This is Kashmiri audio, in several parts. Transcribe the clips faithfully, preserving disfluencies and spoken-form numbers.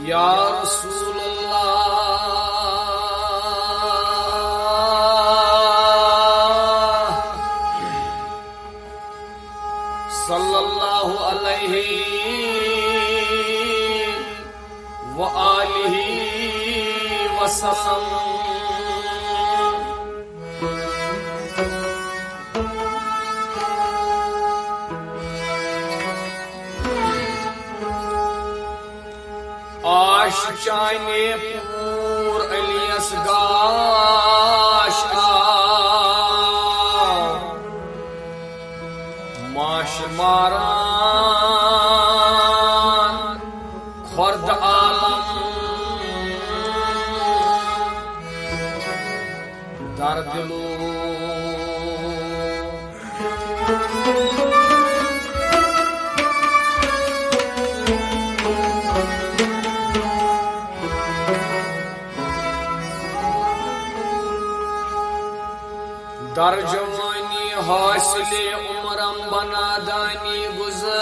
یا رسول اللہ صلی اللہ علیہ وآلہ وسلم۔ آش چانے پور علیس گاش آو، ماش ماران خورد عالم درد لو۔ در جوانی حاصل عمرم بنادانی گذشت،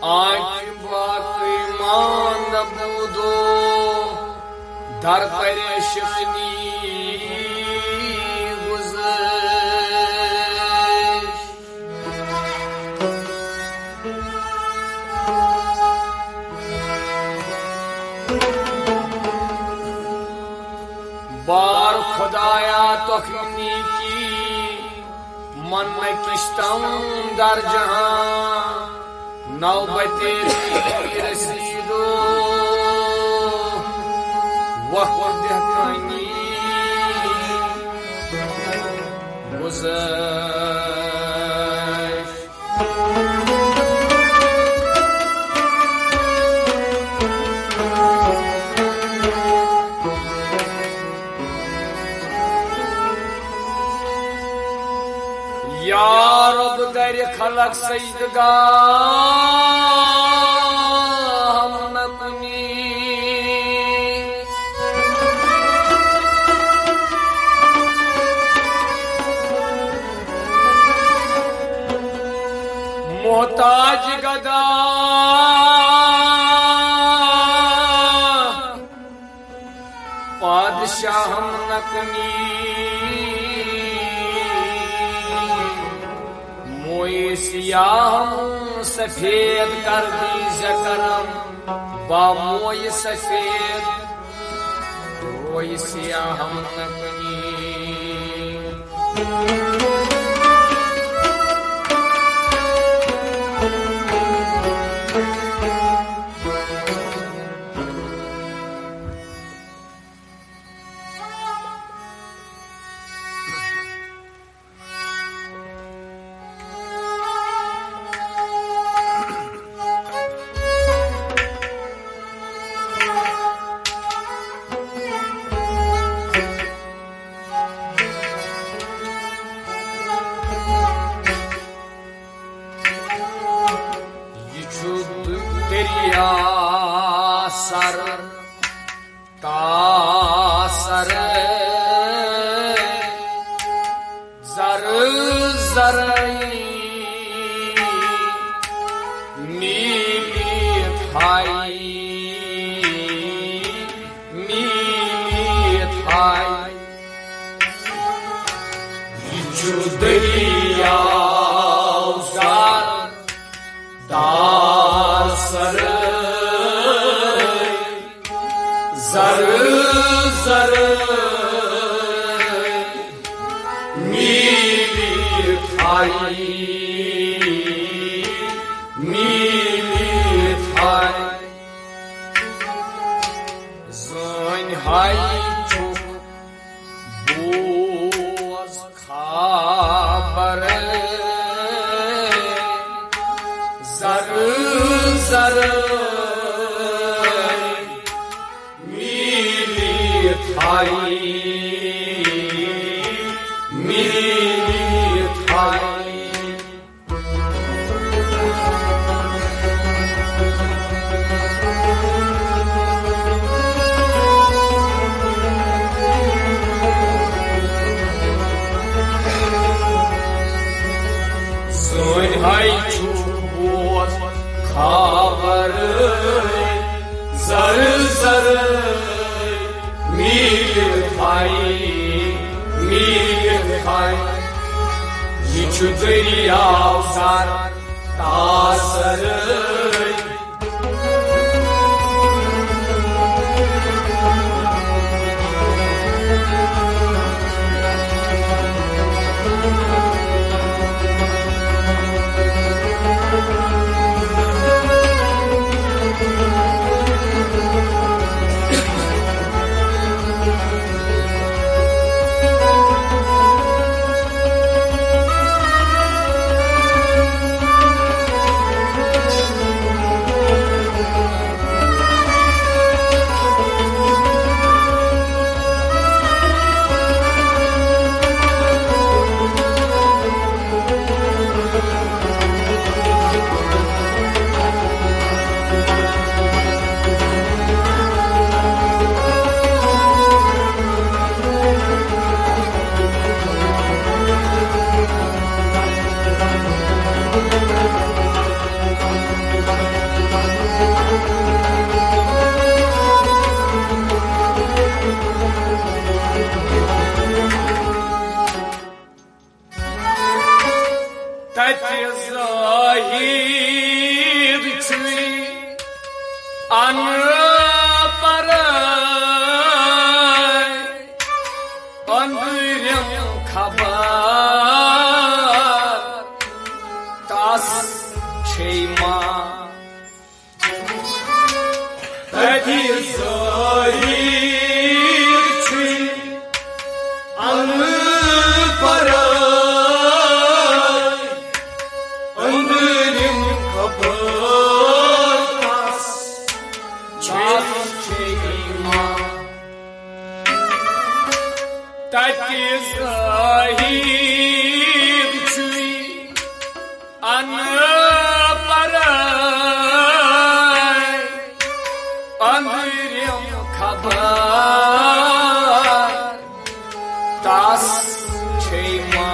آنکہ باقی ماند بودو در پریشانی گذشت۔ بار خدایا تخ نیکی من نہ کشتم در جہاں، نوبت رسیدو وقت دہکانی گذشت۔ یا رب در خلق سجدگاہم نکنی۔ محتاج گدا پادشاہم نکنی، موی سیاہم سفید کر دی زکرم، با موی سفید روی سیاہم نکنی۔ یہِ چھُ دریا سر تاثر زر زر میٖٹھاے، میٖٹھاے۔ یہِ چھُ دٔریاو زر تاثر زر زر میٖٹھاے، میٖٹھاے۔ زٲنۍ ہاے چھُکھ بوز خبر زر زر میٖٹھاے، میٖٹھاے۔ سٲنۍ ہاے چھُ بوز آورٕے، زر زرٕے، میٖلِتھ ہاے، میٖلِتھ ہاے۔ یہِ چھُ دٔریاو زر تاسرٕے۔ تَتہِ ظٲہِر چھُے اَنہٕ پَرَے، أنٛدرِم خبر تَس چھے ما۔ تَتہِ ظٲہِر چھُے اَنہٕ پَرَے، أنٛدرِم خبر تَس چھے ما۔ تَتہِ ظٲہِر چھُے اَنہٕ پَرَے، أنٛدرِم خبر تَس چھے ما۔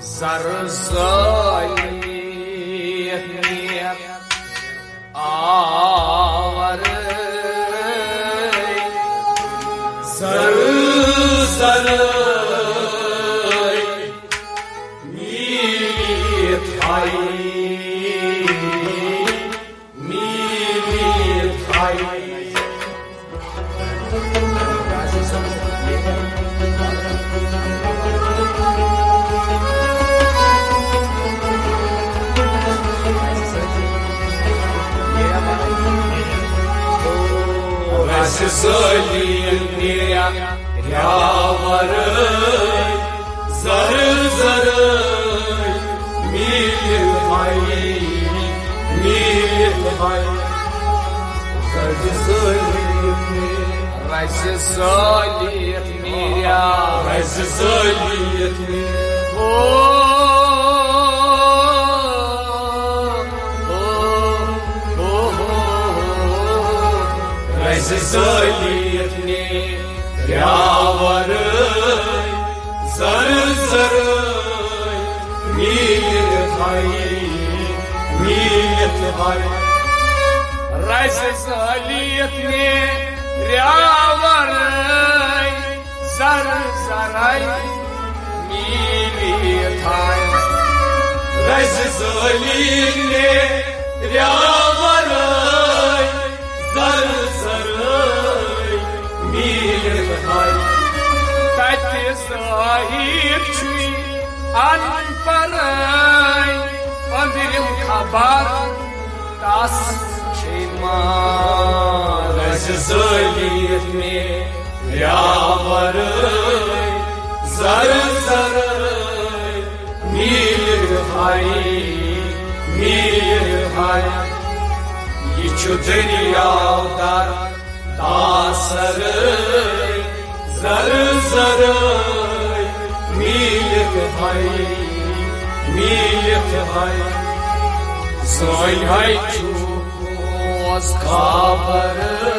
زر زٲلِتھ نیر آورٕے، زر زرٕے، میٖلِتھ ہاے، میٖلِتھ ہاے۔ رَزِ زٲلِتھ نیر یاورٕے، زر زرٕے، میٖلِتھ ہاے، میٖلِتھ ہاے۔ رَزِ زٲلِتھ نیر، رَزِ زٲلِتھ نیر، رَزِ زٲلِتھ نیر۔ ہو، ہو، ہو، ہو۔ رَزِ زٲلِتھ نیر یاورٕے، زر زرٕے، میٖلِتھ ہاے، میٖلِتھ ہاے۔ رَزِ زٲلِتھ نیر یاورٕے، زر زرٕے، میٖلِتھ ہاے۔ رَزِ زٲلِتھ نیر یاورٕے، زر زرٕے، میٖلِتھ ہاے۔ تَتہِ ظٲہِر چھُے اَن پَرَے، أنٛدرِم خبر تَس چھے ما۔ رَزِ زٲلِتھ نیر یاورٕے، زر زرٕے، میٖلِتھ ہاے، میٖلِتھ ہاے۔ یہِ چھُ دٔریاو دَر تاسرٕے، زر زرٕے میٖلِتھ ہاے، میٖلِتھ ہاے، سٲنۍ ہاے چھُ پوس خبرٕے۔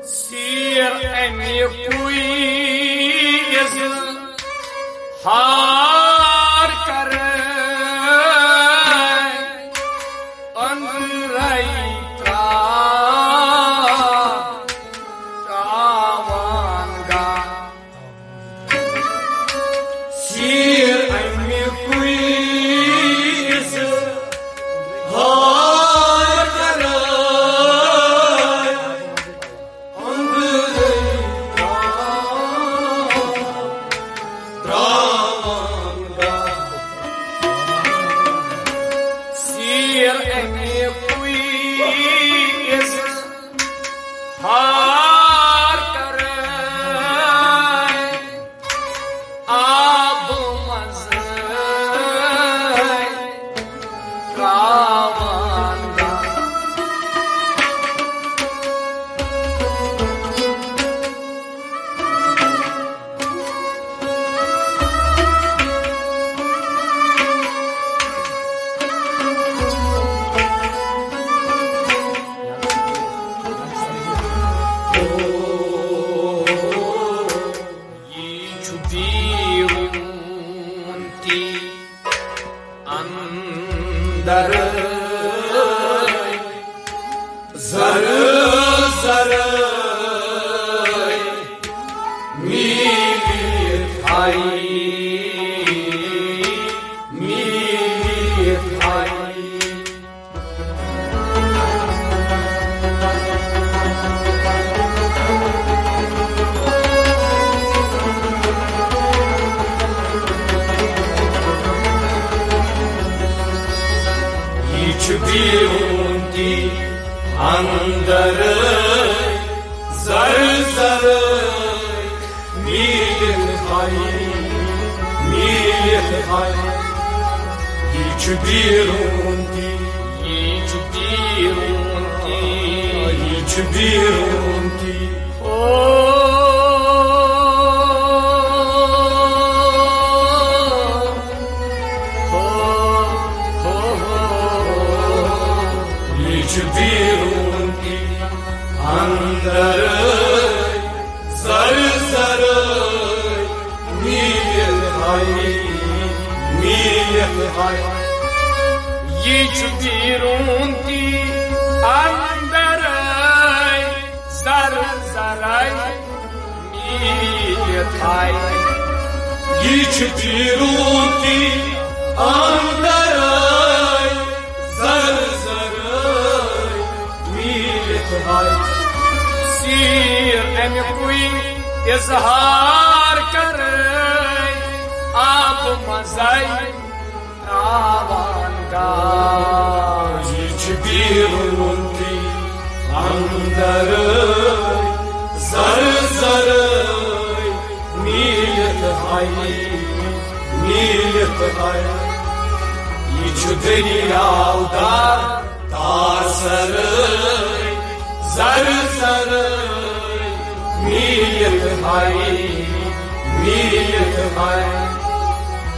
سیر اَمہِ کُے اِظہار کرے، أنٛدرَے ترٛاو-، ترٛاوان گا۔ سیر اَمہِ کُے اِظہار کرے، أنٛدرَے ترٛاوان گا۔ سیر اَمہِ کُے اِظہار کرے، آبہٕ منٛزَے ترٛاوان گا۔ یہِ چھُ بیرون تہِ اندر، زر زر میٖلِتھ آیہِ، میٖلِتھ آیہِ۔ یہِ چھُ بیرون تہِ اندر، زر زر میٖلِتھ آیہِ، میٖلِتھ آیہِ۔ یہِ چھُ بیرون تہِ، یہِ چھُ بیرون تہِ، یہِ چھُ بیرون تہِ۔ او، او، او، او۔ یہِ چھُ بیرون تہِ اندر۔ زر زر میٖلِتھ آیہِ، میٖلِتھ آیہِ۔ یہِ چھُ بیرون تہِ اندر، زر زر میٖلِتھ آیہِ۔ یہِ چھُ بیرون تہِ اندر، زر زر میٖلِتھ آیہِ۔ سیر اَمہِ کُے اظہار کرے، آبہٕ منٛزَے ترٛاوان گا۔ یہِ چھُ بیرون تہِ اندر، زر زر میٖلِتھ آیہِ، میٖلِتھ آیہِ۔ یہِ چھُ دٔریاو دار تاثر، زر زر میٖلِتھ آیہِ، میٖلِتھ آیہِ۔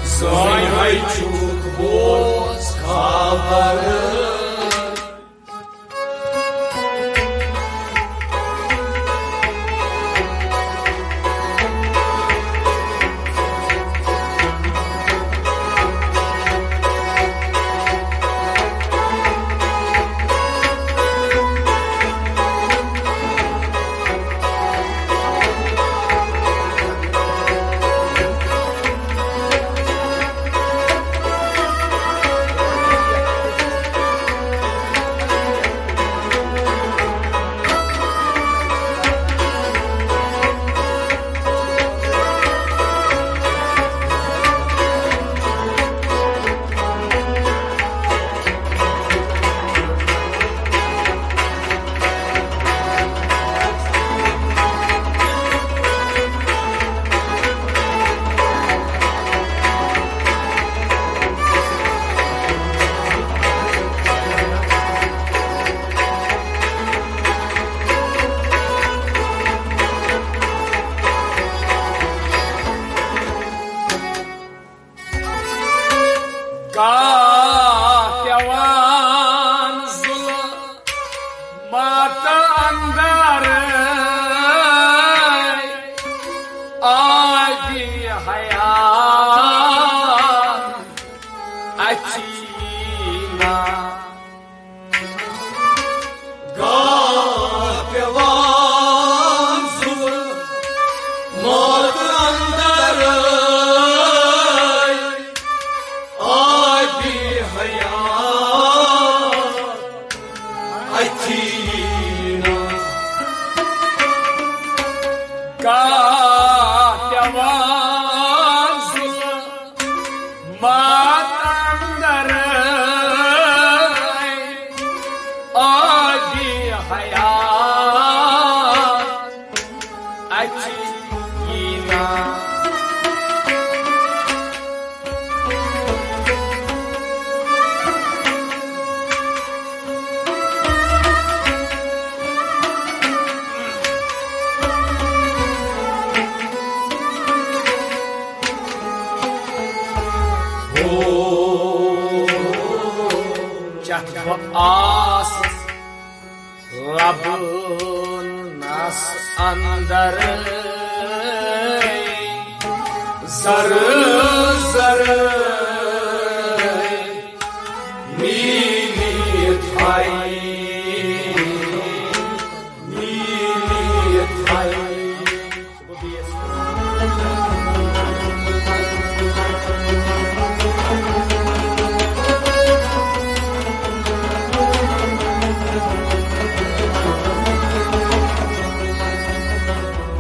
سٲنۍ ہاے چھُکھ بوز خبر۔ گاہ پٮ۪وان ظُلمات اندر آبِ حیات اَتھی نہ۔ گاہ پٮ۪وان ظُلمات اندر آبِ حیات اَتھی نہ۔ ہو، چتھ بہٕ آس لبنس اندر زر زر میٖٹھاے، میٖٹھاے۔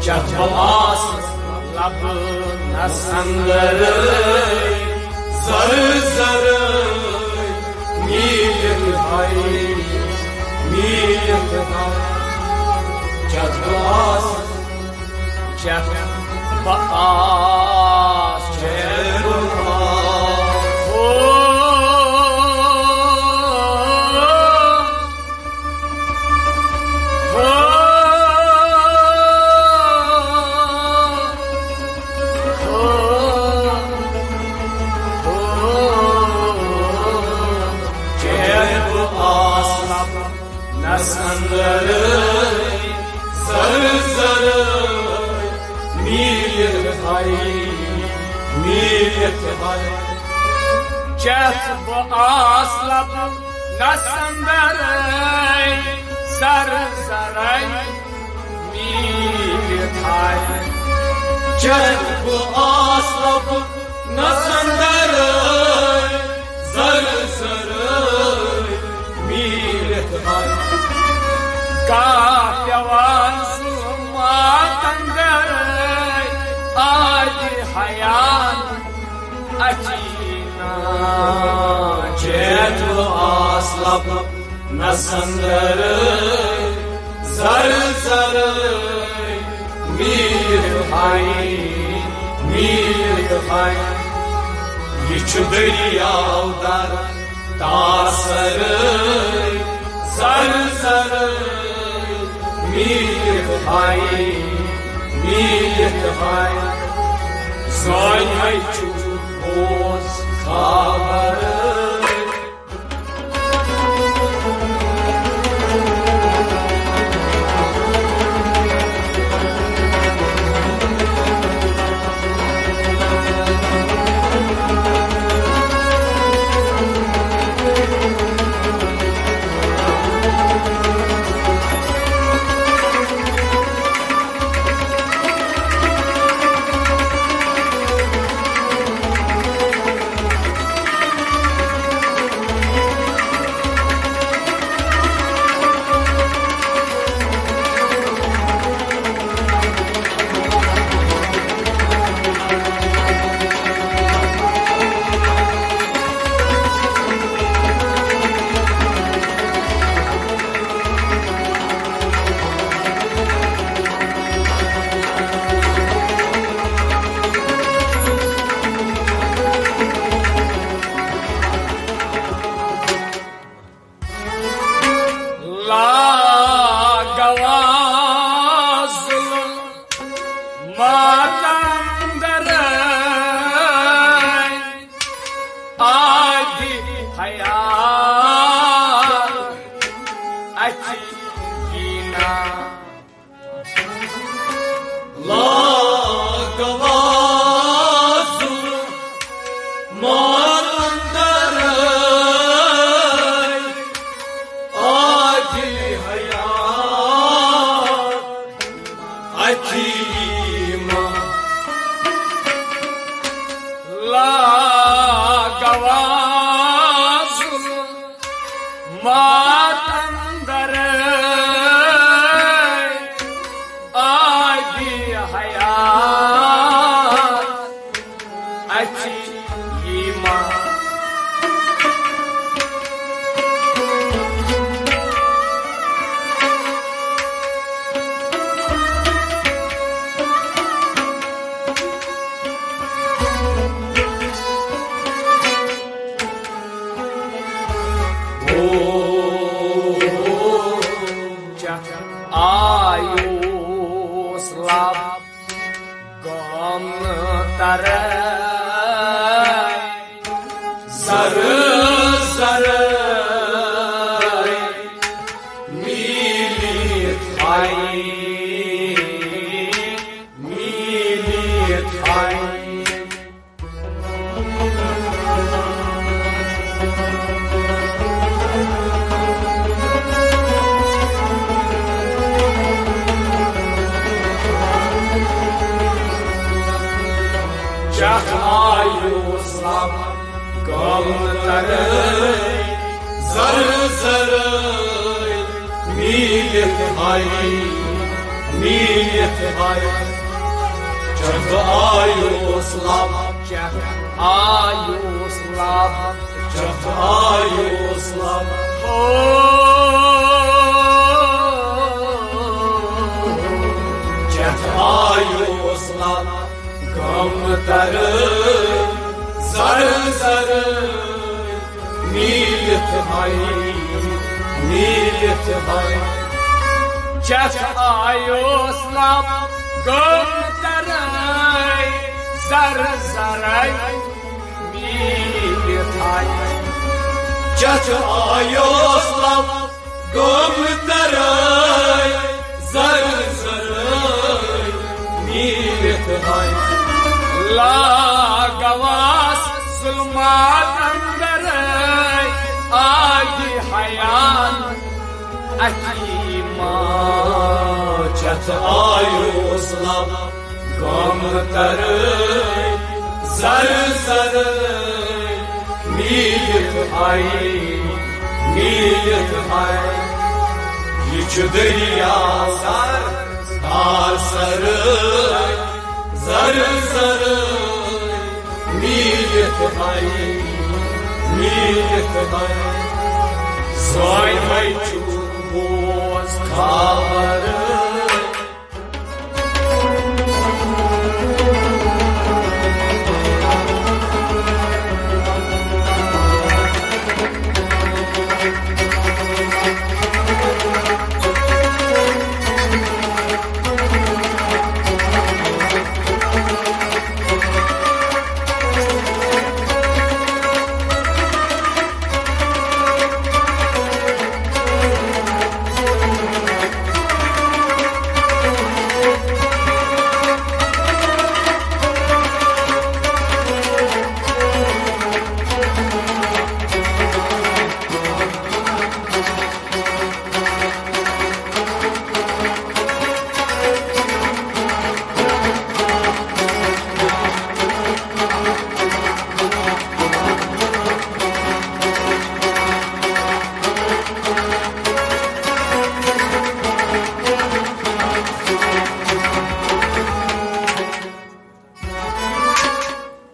چتھ بہٕ آس لبنس اندر زر زر میٖٹھاے، میٖٹھاے۔ چتھ بہٕ آس، چتھ بہٕ آس، چتھ بہٕ آس۔ ہو، ہو، ہو، ہو۔ چتھ بہٕ آس لبنس اندر زر زر میٖٹھاے، میٖٹھاے۔ چتھ بہٕ آس لبنس اندر زر زر میٖٹھاے۔ چتھ بہٕ آس لبنس اندر زر زر میٖٹھاے۔ گاہ پٮ۪وان ظُلمات اندر آبِ حیات اَتھی نہ۔ چتھ بہٕ آس لبنس اندر زر زر میٖٹھاے، میٖٹھاے۔ یہِ چھُ دٔریاو در تاثر زر زر میٖٹھاے، میٖٹھاے۔ زٲنۍ ہے چھُ پوٚز خبر۔ لاگوا ظلمات اندر آبِ حیات اَتھی نہ۔ لاگوا ظُلمات اندر مات اندر آبی حیات اچھی ایمان۔ چتھ آیوس لب گم تر زر زر میٖلِتھ آیہِ، میٖلِتھ آیہِ۔ چتھ آیوس لب گم ترٲے، زر زر میٖلِتھ آیہِ، میٖلِتھ آیہِ۔ چتھ آیوس لب، چتھ آیوس لب، چتھ آیوس لب۔ ہو، چتھ آیوس لب گم تر زر زر میٖلِتھ آیہِ، میٖلِتھ آیہِ۔ چتھ آیوس لب گم ترٲے، زر زرے میٖلِتھ آیہِ۔ چتھ آیوس لب گم ترٲے، زر زرٲے میٖلِتھ آیہِ۔ لاگواس ظلمات اندرے آیہِ حیات اکی ما۔ چتھ آیوس لب گم ترٲے، زر زرٲے میٖلِتھ آیہِ، میٖلِتھ آیہِ۔ یہِ چھُ دریا سر، آ سرٲے، زر زرٲے میٖلِتھ آیہِ، میٖلِتھ آیہِ۔ سٲنۍ مَے چھُ بوز خبر۔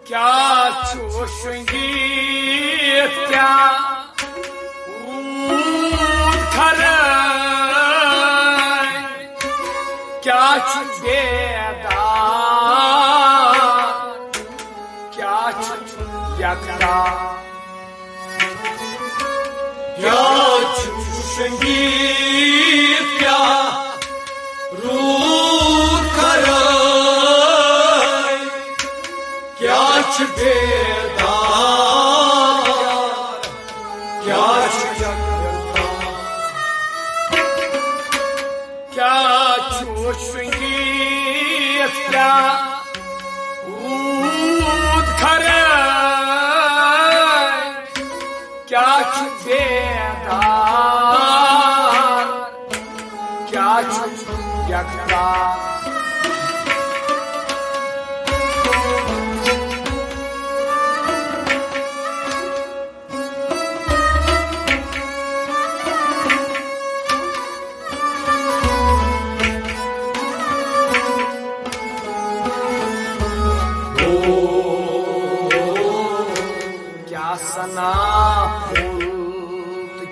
کیٛاہ چھُ شۄنٛگِتھ کیٛاہ روٗد کھرٲے؟ کیٛاہ چھُ بیدار؟ کیٛاہ چھُ یکدار؟ کیٛاہ چھُ شۄنٛگِتھ کیٛاہ روٗد کھرٲے؟ کیٛاہ چھُ بیدار؟ کیٛاہ چھُ یکدار؟ کیٛاہ چھُ شۄنٛگِتھ کیٛاہ روٗد کھرٲے؟ کیٛاہ چھُ بیدار؟ کیٛاہ چھُ یکدار؟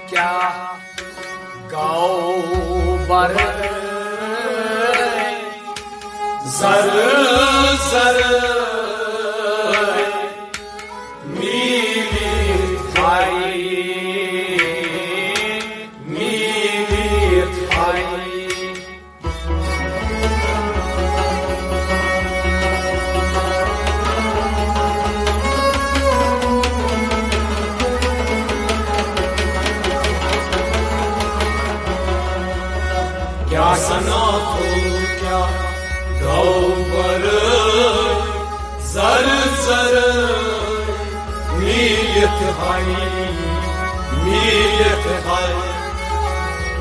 کیٛاہ گوٚو برٲے زر زر میٖلِتھ ہاے، میٖلِتھ ہاے۔ کیٛاہ سنا پھوٚل، کیٛاہ گوٚو برٲے، زر زر میٖلِتھ ہاے، میٖلِتھ ہاے۔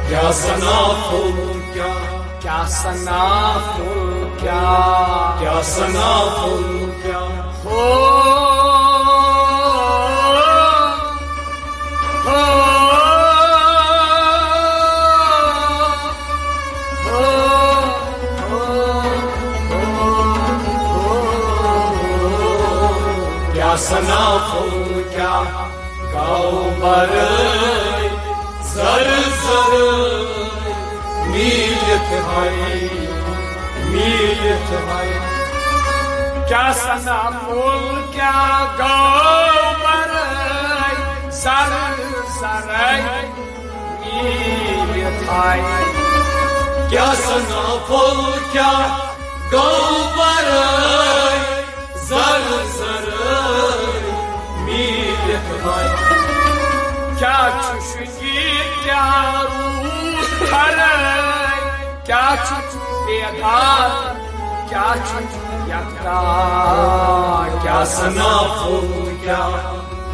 کیٛاہ سنا پھوٚل، کیٛاہ، کیٛاہ سنا پھوٚل، کیٛاہ، کیٛاہ سنا پھوٚل، کیٛاہ۔ ہو، ہو، ہو، ہو، ہو، ہو۔ کیٛاہ سنا پھوٚل، کیٛاہ گوٚو برٲے، زر زر میٖلِتھ ہاے، میٖلِتھ ہاے۔ کیٛاہ سنا پھوٚل، کیٛاہ گوٚو برٲے، زر زر میٖلِتھ ہاے۔ کیٛاہ سنا پھوٚل، کیٛاہ گوٚو برٲے، زر زر میٖلِتھ ہاے۔ کیٛاہ چھُ شُگی، کیٛاہ روٗد کھرٲے، کیٛاہ چھُ بیدار، کیٛاہ چھُ یکتا، کیٛاہ سنا پھوٚل، کیٛاہ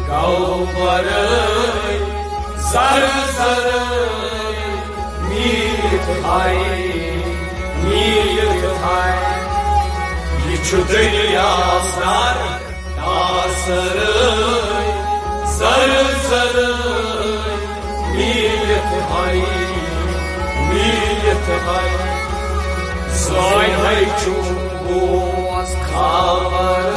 گوٚو برٲے، زر زر میٖلِتھ ہاے، میٖلِتھ ہاے۔ یہِ چھُ دٔریاو زر تاسرٲے، زر زر میٖلِتھ ہاے، میٖلِتھ ہاے۔ سٲنۍ ہاے چھُ بوز خبر۔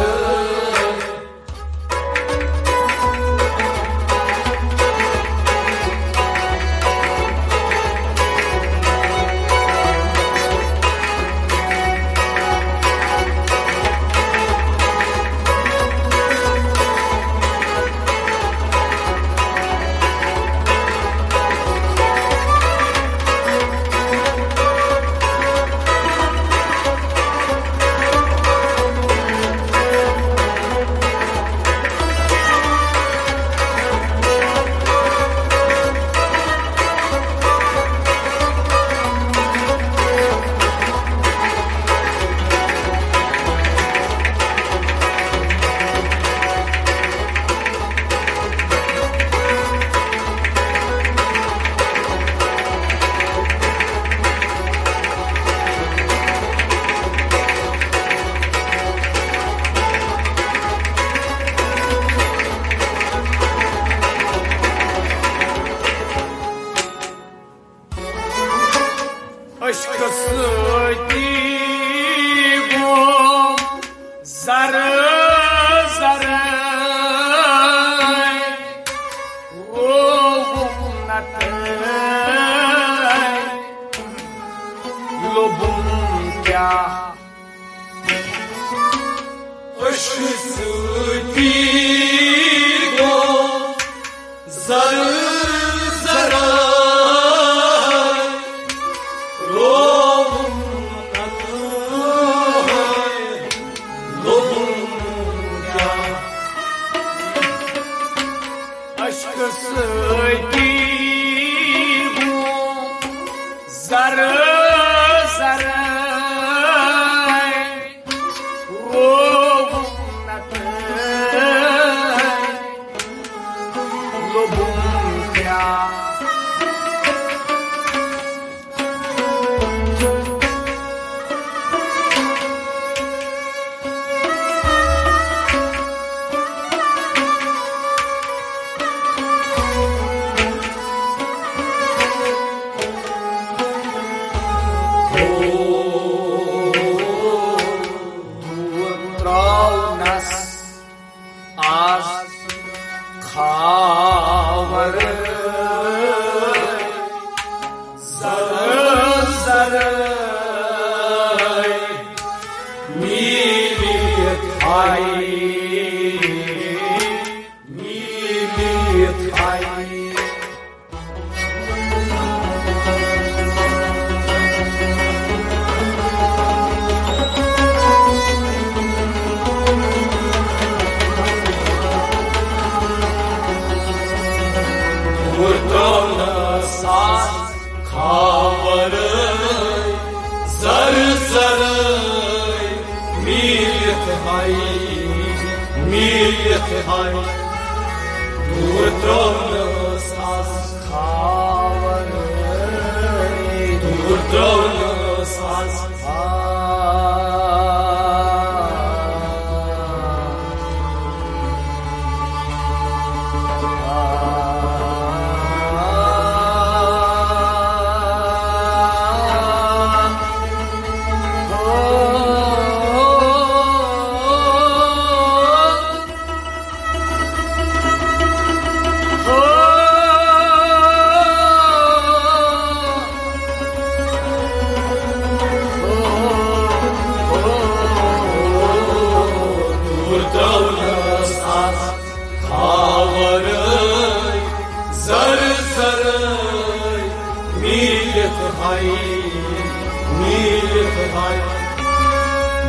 عشقہٕ سۭتی گوٚو زر زر، رووُم نتہٕ لوٚبُم کیٛاہ۔ عشقہٕ سۭتی گوٚو زر زر، رووُم نتہٕ لوٚبُم کیٛاہ۔ عشقہٕ سۭتی گوٚو زر زر، رووُم نتہٕ لوٚبُم کیٛاہ۔ دوٗر ترٛاونس آز خاور۔ ہاے، میٖلِتھ ہاے، دوٗر ترٛٲونَس آز خاوَر۔ دوٗر ترٛٲونَس آز خاوَر۔ دوٗر ترٛٲونَس آز خاورے، زر زرے، میٖلِتھ ہاے، میٖلِتھ ہاے۔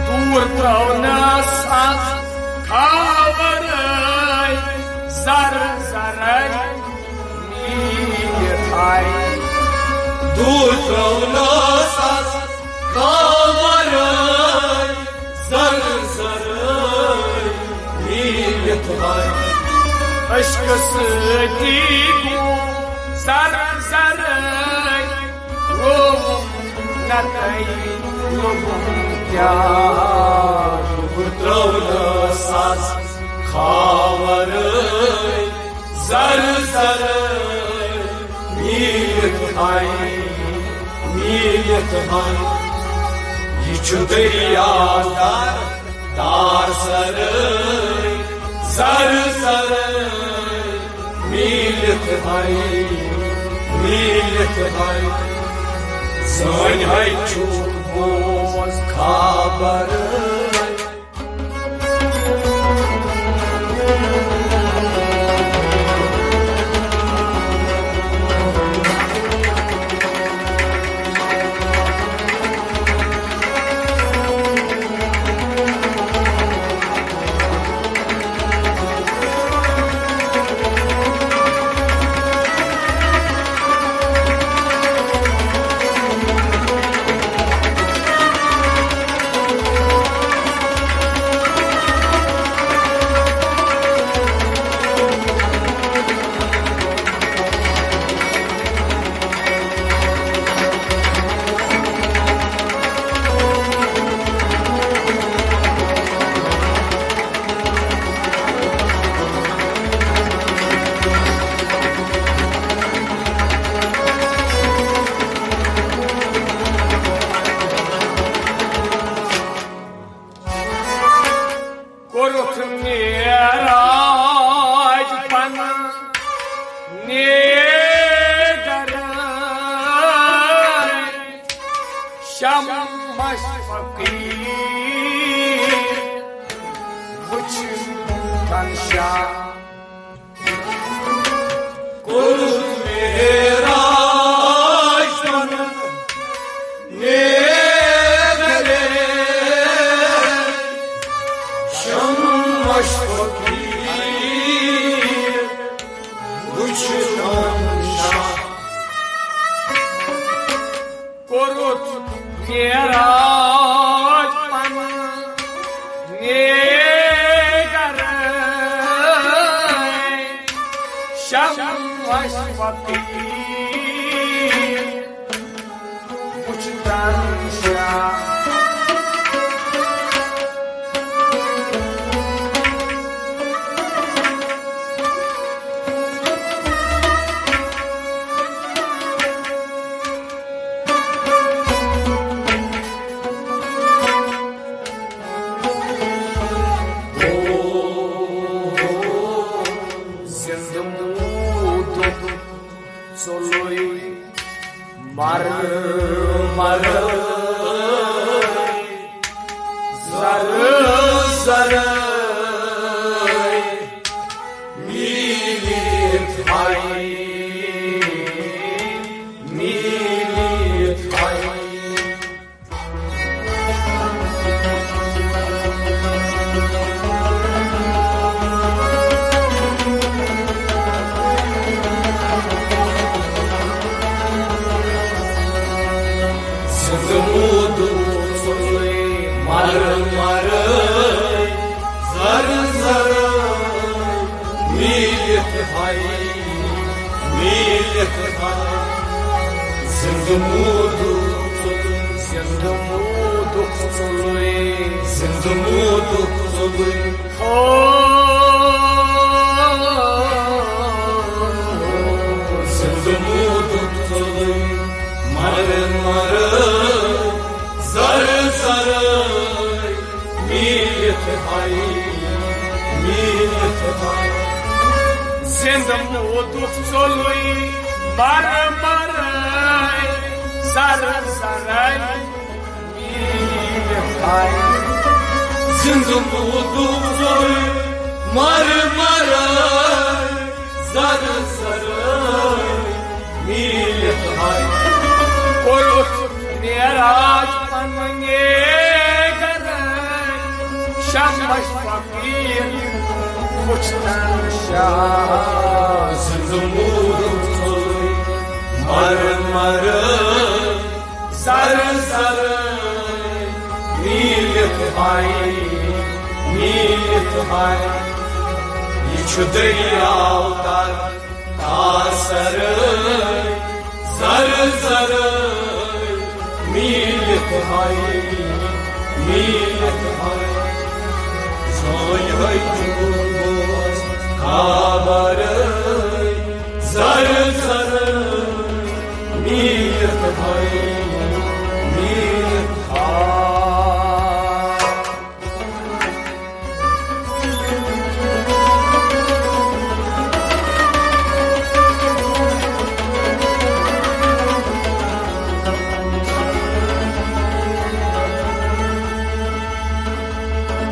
دوٗر ترٛٲونَس آز خاورے، زر زرے، میٖلِتھ ہاے۔ دوٗر ترٛٲونَس آز خاورے، زر زرے، میٖلِتھ ہاے۔ عشقہٕ سۭتی گوٚو زر زرے، رووُم نہ تۄہہِ لوٚبُم کیٛاہ۔ دوٗر ترٛٲونَس آز خاورے، زر زرے، میٖلِتھ ہاے، میٖلِتھ ہاے۔ یہِ چھُ دٔریاو دار، دار سرے، زر زرے، میٖلِتھ ہاے، میٖلِتھ ہاے۔ سٲنۍ ہاے چھُ بوز خبر۔ کوٚرُتھ معراج پنُن نیگرے، شمس فقیٖر وُچھُن شاہ۔ کوٚرُتھ معراج پنُن نیگرے، شمس فقیٖر وُچھُن شاہ۔ کوٚرُتھ معراج پنُن نیگرے، شمس فقیٖر وُچھُن شاہ۔ زِندٕ موٗدُک ژوٚلُے مر مر، زر زر، میٖلِتھ ہاے، میٖلِتھ ہاے۔ زِندٕ موٗدُک ژوٚلُے مر مر۔ زندٕ موٗدُکھ ژوٚلُے۔ زندٕ موٗدُکھ ژوٚلُے۔ زندٕ موٗدُکھ ژوٚلُے۔ ہو۔ زندٕ موٗدُکھ ژوٚلُے۔ مَرٕ مَرٕ زَرٕ زَرٕ۔ میٖلِتھ ہاے، میٖلِتھ ہاے۔ زِنٛدٕ موٗدُکھ ژوٚلُے، مَرٕ مَرٕ، زَرٕ زَرٕ، میٖلِتھ ہاے۔ زِنٛدٕ موٗدُکھ ژوٚلُے، مَرٕ مَرٕ، زَرٕ زَرٕ میٖلِتھ ہاے۔ کوٚرُتھ معراج پننہِ گرٕ، شمس فقیٖر وُچھتن شاہ۔ زِنٛدٕ موٗدُکھ ژوٚلُے، مَرٕ مَرٕ، زَرٕ زَرٕ میٖلِتھ ہاے، میٖلِتھ ہاے۔ یہِ چھُ دٔریاو تَر تاسَرٕ، زَرٕ زَرٕ میٖلِتھ ہاے، میٖلِتھ ہاے۔ زٲنۍ ہاے جوٗن بوز خبرٕ، زَرٕ زَرٕ میٖلِتھ ہاے، میٖلِتھ ہاے۔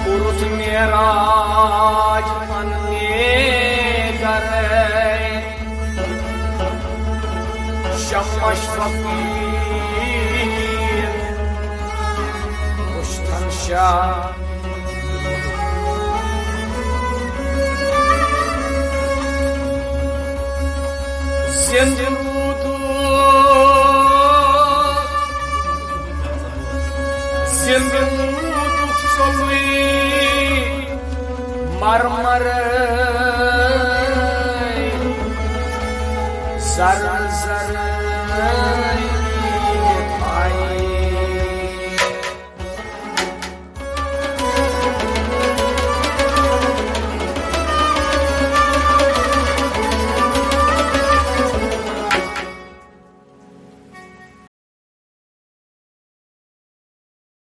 کوٚرُتھ معراج پننہِ گرٕ، شمس فقیٖر وُچھتن شاہ۔ زِنٛدٕ روٗدُکھ، زِنٛدٕ روٗدُکھ ژوٚلُے، مَرٕ مَرٕ، زَرٕ زَرٕ۔